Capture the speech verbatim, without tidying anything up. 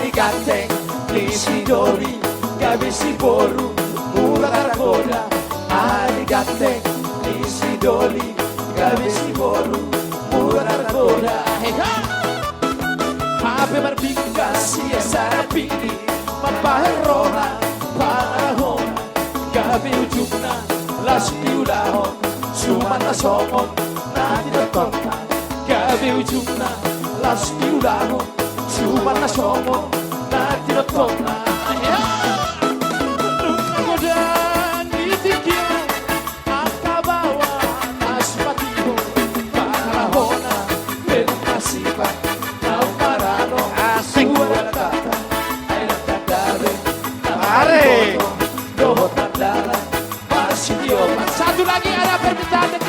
Ganteng ni si Doli gabe si boru mura targoda. Ari ganteng ni si Doli gabe si boru mura targoda. Heha! Hape marbingkas ia sarapi ni mambahen roha pangarahona. Gabe ujungna las diulahon suman na songon na tinotonna. Gabe ujungna las diulahon suman na songon na tinotonna. Nunga godang di tingki on angka baoa na sipatibo pangarahona. Belum nasib naung maralo. Asik. Dua kata ai lang tandabe. Are. Dohot tandabe. Masih diopat. Satu lagi ada permintaan dari